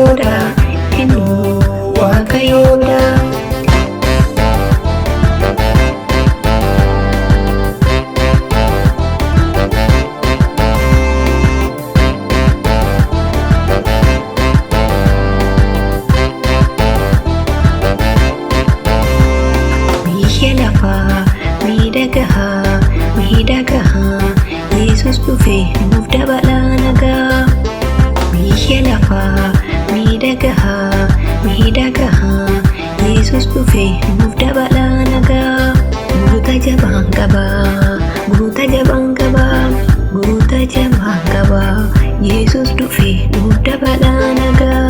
Waaqayyoodha, innoo Waaqayyoodha. Biyya lafaa miidhagaa, miidhagaa, Yesus dhufee nuuf dabalaa nagaa. Biyya lafaa miidhagaa, miidhagaa, Yesus dhufee nuuf dabalaa nagaa. Guuta jabaan qabaa, guuta jabaan qabaa, guuta jabaan qabaa, Yesus dhufee nuuf dabalaa nagaa.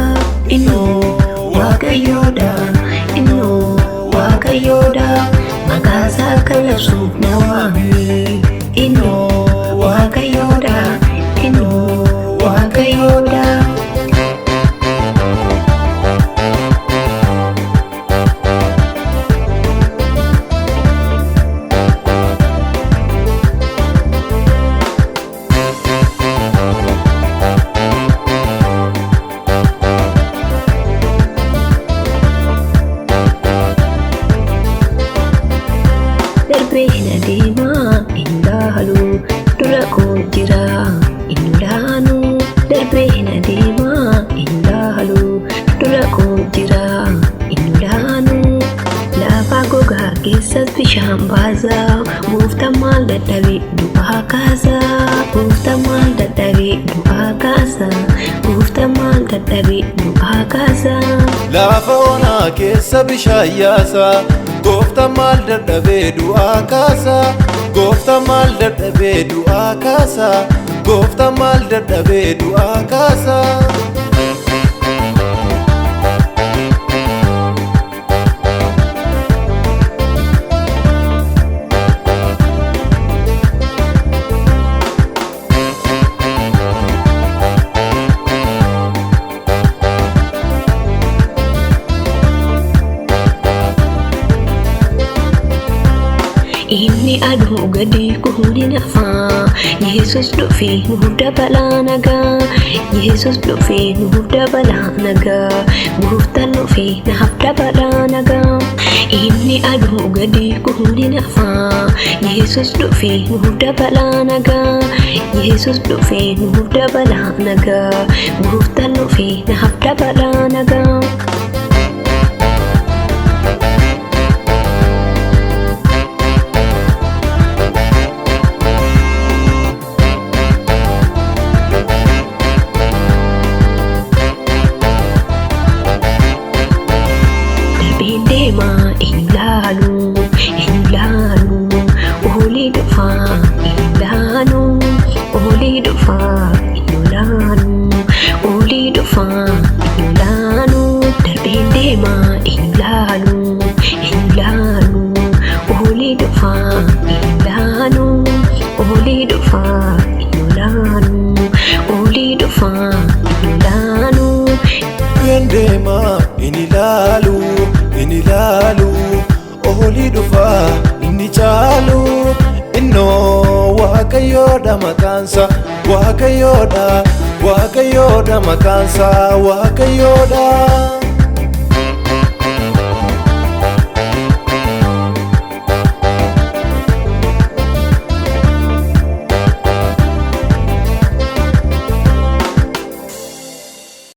Innoo Waaqayyoodha, innoo Waaqayyoodha, maqaa isaa akka labsuuf na waame. Innoo Waaqayyoodha, innoo Waaqayyoodha. Darbee na deemaa hin laalu, dura koo jira hin laalu. Darbee na deemaa hin laalu, dura koo jira hin laalu. Lafa gogaa keessas bishaan baasa, gooftaan maal dadhabee du'aa kaasa. Gooftaan maal dadhabee du'aa kaasa, gooftaan maal dadhabee du'aa kaasa. Lafa onaa keessa bishaan yaasa, gooftaan maal dadhabee du'aa kaasa. Gooftaan maal dadhabee du'aa kaasa. Gooftaan maal dadhabee du'aa kaasa. Inni aduu gadi kuuni nafaa, Yesus dhufee nuuf dabalaa nagaa. Yesus dhufee nuuf dabalaa nagaa. Gooftaan dhufee naaf dabalaa nagaa. Inni aduu gadi kuuni nafaa, Yesus dhufee nuuf dabalaa nagaa. Yesus dhufee nuuf dabalaa nagaa. Gooftaan dhufee naaf dabalaa nagaa. Darbeen deemaa hin laalu, hin laalu, olii dhufaa hin laalu, olii dhufaa hin laalu, olii dhufaa hin laalu. Darbeen deemaa hin laalu, hin laalu, olii dhufaa hin laalu, olii dhufaa hin laalu, olii dhufaa hin laalu. Darbeen deemaa hin ilaalu, hin ilaalu, olii dhufaa inni caalu. Innoo Waaqayyoodha maqaansa, Waaqayyoodha, Waaqayyoodha maqaansa, Waaqayyoodha.